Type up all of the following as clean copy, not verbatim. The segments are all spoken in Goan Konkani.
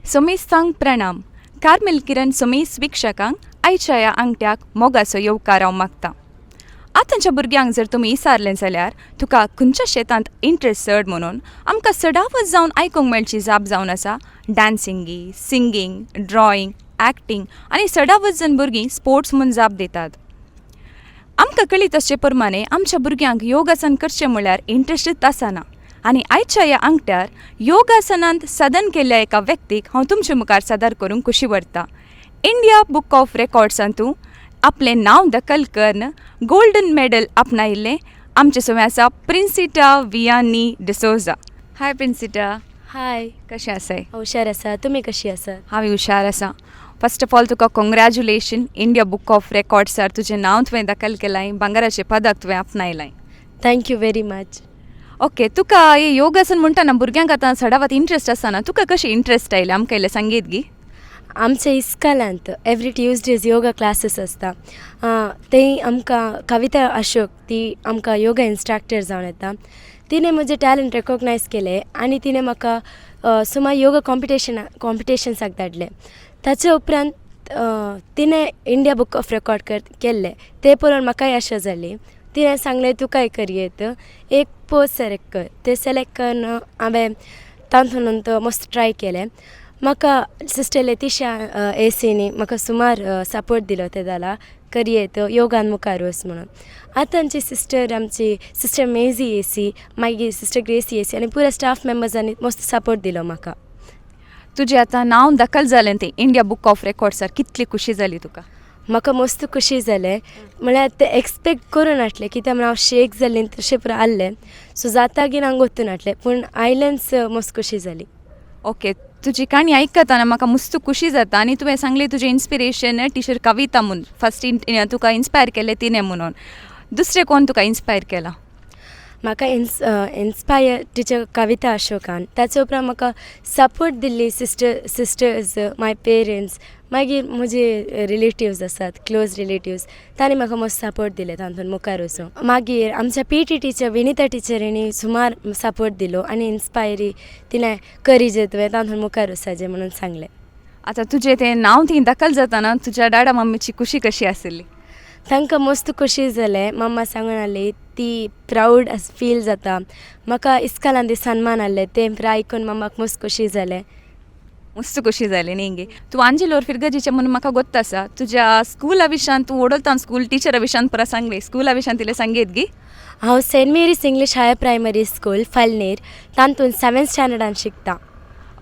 समेस्तांक प्रणाम. कार्मेल किरण समेस वीक्षकांक आयच्या ह्या आंगट्याक मोगाचो येवकार हांव मागता. आतांच्या भुरग्यांक जर तुमी विचारलें जाल्यार तुका खंयच्या शेतांत इंट्रस्ट चड म्हणून, आमकां चडावत जावन आयकूंक मेळची जाप जावन आसा डांसिंगी, सिंगींग, ड्रॉइंग, एक्टींग आनी चडावत जण भुरगीं स्पोर्ट्स म्हूण जाप दितात. आमकां कळीत आसचे प्रमाणे आमच्या भुरग्यांक योगासन करचें म्हळ्यार इंट्रस्टूच आसना आनी आयच्या ह्या आंगट्यार योगासनांत साधन केल्ल्या एका व्यक्तीक हांव तुमचे मुखार सादर करूंक खुशी व्हरता. इंडिया बूक ऑफ रेकॉर्ड्सांतू आपलें नांव दखल करून गोल्डन मेडल आपणायिल्लें आमचे समें आसा प्रिन्सिटा वियानी डिसोजा. हाय प्रिन्सिटा. हाय. कशें आसाय? हुशार आसा, तुमी कशी आसात? हांव हुशार आसा. फर्स्ट ऑफ ऑल तुका कॉंग्रॅच्युलेशन. इंडिया बूक ऑफ रेकॉर्ड्सार तुजें नांव तुवें दखल केलां, भांगराचें पदक तुवें आपणायलां. Thank you very much. Okay, तुका हे योगासन म्हणटाना भुरग्यांक आतां चडावत इंट्रस्ट आसना, तुका कशें इंट्रस्ट आयलें? आमकां इल्लें सांगीत गी. आमच्या इस्कलांत एवरी ट्युजडेज योगा क्लासीस आसता. थंय आमकां कविता अशोक ती आमकां योगा इन्स्ट्रक्टर जावन येता. तिणें म्हजें टॅलंट रेकोगनायज केलें आनी तिणें म्हाका सुमार योगा कॉम्पिटिशन्साक धाडलें. ताचे उपरांत तिणें इंडिया बूक ऑफ रेकॉर्ड केल्लें तें पळोवन म्हाकाय आशा जाली. तिणें सांगलें, तुकाय करयेत, एक पोज सिलेक्ट कर. तें सिलेक्ट करून हांवें तातूंत मस्त ट्राय केलें. म्हाका सिस्टर लेतिशा एसीनी म्हाका सुमार सपोर्ट दिलो. ते जाला करयेत, योगान मुखार वच म्हणून. आतां आमची सिस्टर, आमची सिस्टर मेजी एसी, मागीर सिस्टर ग्रेसी एसी आनी पुरा स्टाफ मेंबर्सांनी मस्त सपोर्ट दिलो म्हाका. तुजें आतां नांव दखल जालें तें इंडिया बुक ऑफ रेकॉर्ड्सार, कितली खुशी जाली तुका? म्हाका मस्त खुशी जालें. म्हळ्यार तें एक्सपेक्ट करूं नासलें, कित्याक म्हण हांव शेक जालें तशें पुरो आहलें. सो जाता की ना गोत्तू नासलें, पूण आयलेंच, मस्त खुशी जाली. ओके, तुजी काणी आयकतना म्हाका मस्त खुशी जाता आनी तुवें सांगलें तुजें इन्स्पिरेशन टिचर कविता म्हूण, फर्स्ट तुका इन्स्पायर केलें तिणें म्हणून. दुसरें कोण तुका इन्स्पायर केलां? म्हाका इन्स्पायर टिचर कविता अशोकान. ताचे उपरांत म्हाका सपोर्ट दिल्ली सिस्टर्स, माय पेरंट्स, मागीर म्हजे रिलेटिव्स आसात, क्लोज रिलेटिव्स, तांणी म्हाका मस्त सपोर्ट दिले तातूंत मुखार वचूंक. मागीर आमच्या पीटी टिचर विनिता टिचरींनी सुमार सपोर्ट दिलो आनी इन्स्पायरी तिणें करीजे, तुवें तातूंत मुखार वचाचें म्हणून सांगलें. आतां तुजें तें नांव थंय दखल जाताना तुज्या डाडा मम्मीची खुशी कशी आसली? तांकां मस्त खुशी जालें. मम्मा सांगून आहली, ती प्रावड फील जाता म्हाका. इस्कलान ती सन्मान आहलें तें आयकून मम्माक मस्त खुशी जालें. मस्त खुशी जाली न्ही गे. तूं आंजेलोर फिरगजीचें म्हणून म्हाका गोत्त आसा. तुज्या स्कुला विशयान, तूं वडोलतान स्कूल टिचरा विशयान पुरा सांगलें, स्कुला विशयान तितलें सांगीत गी. हांव Saint Mary's English higher primary school, Falnir, तातूंत सेवन्थ स्टँडर्डान शिकता.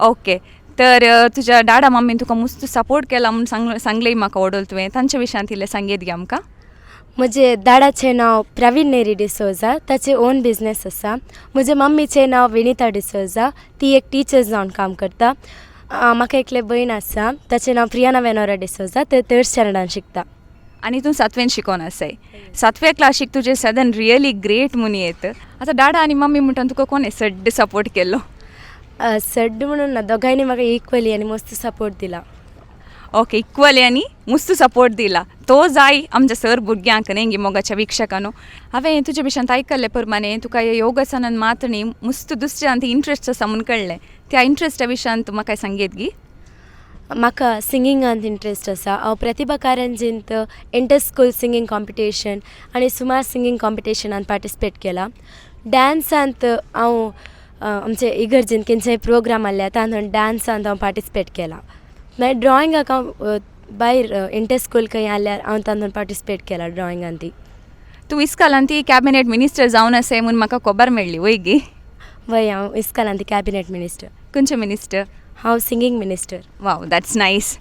ओके, तर तुज्या डाडा मम्मीन तुका मस्त सपोर्ट केला म्हूण सांगलें म्हाका वडोल तुवें, तांच्या विशयान तितलें सांगीत गे आमकां. म्हजे दादाचें नांव प्रवीण नेरी डिसोजा, ताचें ओन बिजनेस आसा. म्हजे मम्मीचें नांव विनिता डिसोजा, ती एक टिचर जावन काम करता. म्हाका एकलें भयण आसा, ताचें नांव प्रियाना वेनोरा डिसोजा, तें थर्ड स्टँडर्डान शिकता. आनी तूं सातवेन शिकोन आसाय. सातव्या क्लासीक तुजें सदन रियली ग्रेट म्हूण येत. आतां डाडा आनी मम्मी म्हणटा, तुका कोणें सड्ड सपोर्ट केल्लो? सड्ड म्हणून ना, दोगांयनी म्हाका इक्वली आनी मस्त सपोर्ट दिला. ओके, इक्वली आनी मस्त सपोर्ट दिला, तो जाय आमच्या सर भुरग्यांक न्ही गे. मोगाच्या वीक्षकांनो, हांवें तुजे भशेन आयकल्ले प्रमाणे तुका हे योगासनान मात्र न्ही, मस्त दुसऱ्यान इंट्रस्ट आसा म्हूण कळ्ळें. त्या इंट्रस्टा विशयान तूं म्हाका सांगीत गी. म्हाका सिंगिंगांत इंट्रस्ट आसा. हांव प्रतिभा कारंजींत इंटर स्कूल सिंगींग कॉम्पिटिशन आनी सुमार सिंगींग कॉम्पिटिशनान पार्टिसिपेट केला. डांसांत हांव आमचे इगर्जेन खंयचेय प्रोग्राम आहले तातूंत डांसांत हांव पार्टिसिपेट केला. मागीर ड्रॉइंगाक हांव भायर इंटर स्कूल खंय आहल्यार हांव तातूंत पार्टिसिपेट केला ड्रॉइंगान ती. तूं इस्कालान ती कॅबिनेट मिनिस्टर जावन आसाय म्हूण म्हाका खबर मेळ्ळी, वय गी? वय, हांव इस्कलान ती कॅबिनेट मिनिस्टर. खंयचें मिनिस्टर? हांव सिंगींग मिनिस्टर. वाव, that's nice.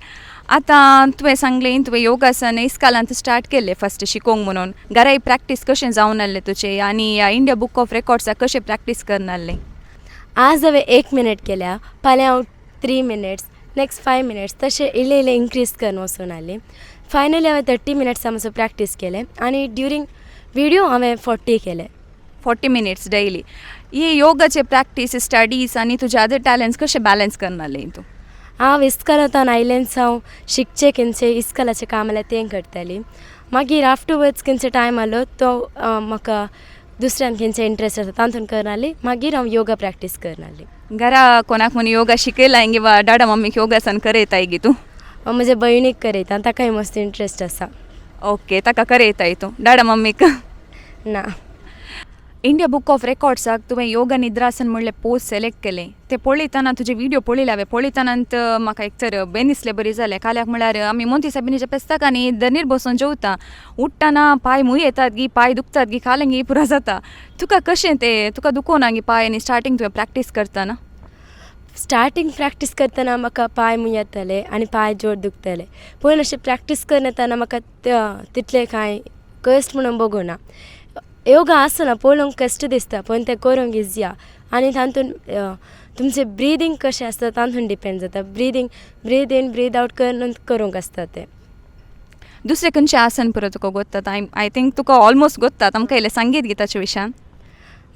आतां तुवें सांगलें तुवें योगासन इस्कालांत स्टार्ट केल्लें फर्स्ट शिकोवंक म्हणून. घराय प्रॅक्टीस कशें जावन आहलें तुजें आनी इंडिया बुक ऑफ रेकॉर्ड्साक कशें प्रॅक्टीस करन आहलें? आज हांवें एक मिनट केल्या, फाल्यां हांव 3 मिनट्स, नेक्स्ट 5 मिनट्स, तशें इल्लें इल्लें इन्क्रीज करून वचून आहली. फायनली हांवें 30 मिनट्स मातसो प्रॅक्टीस केलें आनी ड्युरींग विडियो हांवें 40 केले. 40 मिनट्स डेली. ही योगाचे प्रॅक्टीस, स्टडीज आनी तुजे अदर टॅलंट्स कशें बॅलन्स करन आहलें तूं? हांव इस्कलांतान आयलेंच हांव शिकचें खंयचें इस्कलाचें काम आसल्यार तें करतालीं. मागीर आफ्टरवर्ड्स खंयचो टायम आहलो तो म्हाका दुसऱ्यान खंयचे इंट्रस्ट आसा तातूंत करनासली, मागीर हांव योगा प्रॅक्टीस करनासली. घरा कोणाक म्हूण योगा शिकयलाय गी वा डाडा मम्मीक योगासन करयताय गी तूं? हांव म्हज्या भयणीक करयता, ताकाय मस्त इंट्रस्ट आसा. ओके, ताका करयताय तूं, डाडा मम्मीक? ना. इंडिया बुक ऑफ रेकॉर्ड्साक तुवें योगा निद्रासन म्हणलें पोज सिलेक्ट केलें तें पळयतना, तुजे व्हिडियो पळयले हांवें, पळयतना म्हाका एक तर बेन दिसलें बरी जालें. काल्याक म्हळ्यार आमी मोंती सायबिणीच्या पेस्ताक आनी दनीर बसून जेवता, उठ्ठना पांय मूय येतात गी, पांय दुखतात गी, खालें गी पुरो जाता. तुका कशें तें, तुका दुखोना गी पांय आनी स्टार्टींग तुवें प्रॅक्टीस करतना? स्टार्टींग प्रॅक्टीस करतना म्हाका पांय मूय येताले आनी पांय जोर दुखताले, पूण अशें प्रॅक्टीस करना येतना म्हाका तितलें कांय कश्ट म्हणून बगोना. योगा आसना पळोवंक कश्ट दिसता, पूण तें करूंक इजी आहा आनी तातूंत तुमचें ब्रिदींग कशें आसता तातूंत डिपेंड जाता. Breathing, breathe in breathe out करून करूंक आसता तें. दुसरें खंयचें आसन पुरो तुका गोत्तात? I think तुका ऑलमोस्ट गोत्तात, आमकां इल्लें सांगीत गी ताचे विशयान.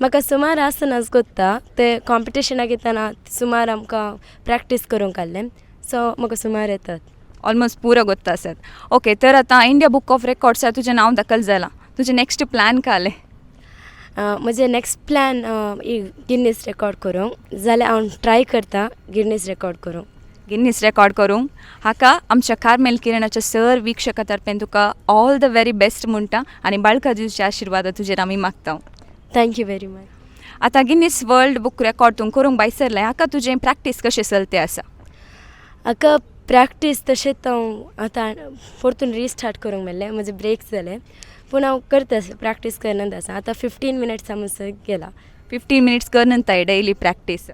म्हाका सुमार आसनास कोत्ता, ते कॉम्पिटिशनाक येतना सुमार आमकां प्रॅक्टीस करूंक आहलें, सो म्हाका सुमार येतात. ऑलमोस्ट पुरो गोत्ता आसत. ओके, तर आतां इंडिया बुक ऑफ रेकॉर्ड्सार तुजें नांव दाखल जालां, तुजें नेक्स्ट प्लॅन कालें? म्हजें नेक्स्ट प्लॅन गिनीस रेकॉर्ड करूंक, जाल्यार हांव ट्राय करता गिनीस रेकॉर्ड करूंक. गिनीस रेकॉर्ड करूंक. हाका आमच्या कार्मेल किरणाच्या सर वीक्षका तर्फेन तुका ऑल the very best म्हणटा आनी बाळका दिवचे आशिर्वाद तुजेर आमी मागता. Thank you very much. आतां गिनीस वर्ल्ड बुक रेकॉर्ड तूं करूंक भायसरलें, हाका तुजें प्रॅक्टीस कशें चलते आसा? हाका प्रॅक्टीस तशेंच हांव आतां परतून रिस्टार्ट करूंक मेळ्ळें, म्हजें ब्रेक जालें, पूण हांव करता प्रॅक्टीस करनत आसा. आतां 15 मिनट्स हांव गेला. 15 मिनट्स करनताय डेली प्रॅक्टीस.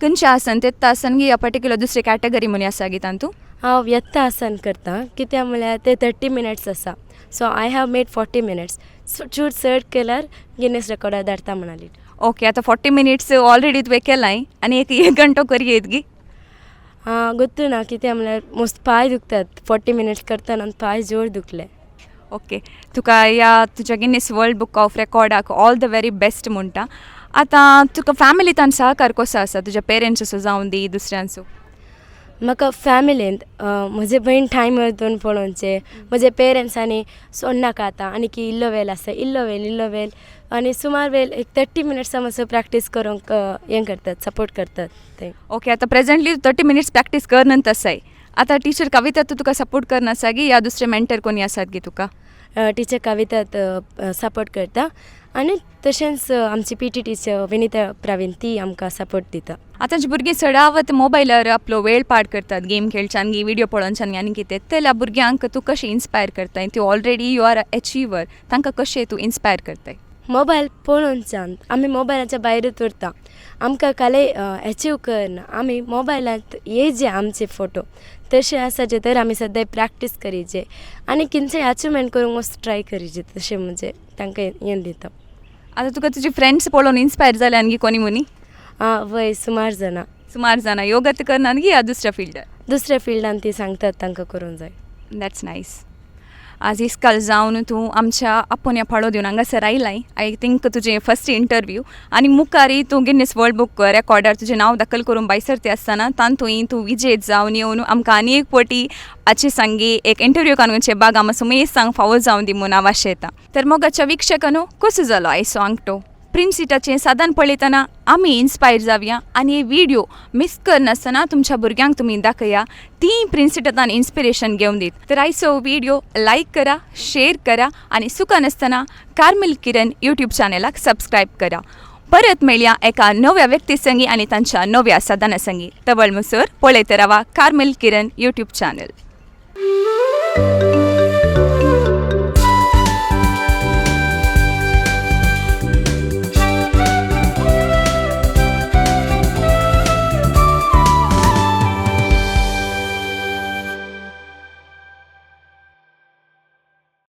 खंयचें आसन तेत्त आसन गी या पर्टिक्युलर दुसरी कॅटेगरी म्हूण आसा गी तातूंत? हांव येत्ता आसन करता, कित्याक म्हळ्यार ते 30 मिनट्स आसा, so I have made 40 minutes, so चूड चड केल्यार गिनीस रेकॉर्डार धाडटा म्हणाली. ओके, आतां 40 मिनट्स ऑलरेडी तुवें केलाय आनी एक एक घंटो करयेत गी? गोत्तू ना, कित्याक म्हळ्यार मस्त पांय दुखतात, 40 मिनट्स करतना पांय जोर दुखले. ओके, तुका ह्या तुज्या गिनीस वर्ल्ड बुक ऑफ रेकॉर्डाक ऑल the very best म्हणटा. आतां तुका फॅमिलींत सहकार कसो आसा, तुज्या पेरंट्स असो जावन दी दुसऱ्यांचो? म्हाका फॅमिलींत म्हजे भयण टायमर दोन पळोवचे, म्हजे पेरंट्सांनी सोडनाका आतां आनी की इल्लो वेळ आसा, इल्लो वेळ इल्लो वेळ, आनी सुमार वेळ एक 30 मिनट्सां मातसो प्रॅक्टीस करूंक हें करतात, सपोर्ट करतात ते. ओके, आतां प्रेजेंटली 30 मिनट्स प्रॅक्टीस करनंत आसाय. आतां टिचर कविता तूं तुका सपोर्ट करना आसा गी या दुसरे मेंटर कोणी आसात गी तुका? टिचर कवितात सपोर्ट करता आनी तशेंच आमची पी टी टिचर विनिता प्रवीण ती आमकां सपोर्ट दिता. आतांची भुरगीं चडावत मोबायलार आपलो वेळ पाड करतात, गेम खेळच्यान गी व्हिडियो पळोवच्यान आनी कितें, तेल्या भुरग्यांक तूं कशें इन्स्पायर करताय? तूं already you are a achiever, तांकां कशें तूं इन्स्पायर करताय? मोबायल पळोवच्यान आमी मोबायलाच्या भायरूच उरता, आमकां काले एचीव करना, आमी मोबायलांत येजे आमचे फोटो तशें आसाचे तर आमी सद्दां प्रॅक्टीस करीचे आनी कितेंय अचिवमेंट करूंक मस्त ट्राय करीचे, तशें म्हणजे तांकां हें दिता. आतां तुका तुजी फ्रेंड्स पळोवन इन्स्पायर जाल्या गी कोणी मुनी? आं वय, सुमार जाणां. सुमार जाणां योगा करना गी या दुसऱ्या फिल्डार? दुसऱ्या फिल्डान ती सांगतात तांकां करूंक जाय. That's nice. आज इस्काल जावन तूं आमच्या आपोवण्या पाळो दिवन हांगासर आयलाय, I think तुजें फर्स्ट इंटरव्यू आनी मुखारय तूं गिनीस वर्ल्ड बुक रेकॉर्डार तुजें नांव दाखल करूंक भायसरते आसतना तातूंय तूं विजेत जावन येवन आमकां आनी एक पटी हाचे सांगी एक इंटरव्यू काडूचे बाग आमकां सुमेसांक फावो जावन दी म्हूण हांव आशेतां. तर मोगाच्या वीक्षकांनो, कसो जालो आयचो आंगठो? प्रिन्सिटाचें साधन पळयतना आमी इन्स्पायर जावया आनी हे व्हिडियो मिस करनासतना तुमच्या भुरग्यांक तुमी दाखया, ती प्रिन्सिटान इन्स्पिरेशन घेवन दीत. तर आयचो व्हिडियो लायक करा, शेअर करा आनी चुकनासतना कार्मेल किरण यूट्यूब चॅनलाक सबस्क्रायब करा. परत मेळया एका नव्या व्यक्ती संगी आनी तांच्या नव्या साधना संगी. तवळ मुसर पळयत रावा कार्मेल किरण यूट्यूब चॅनल.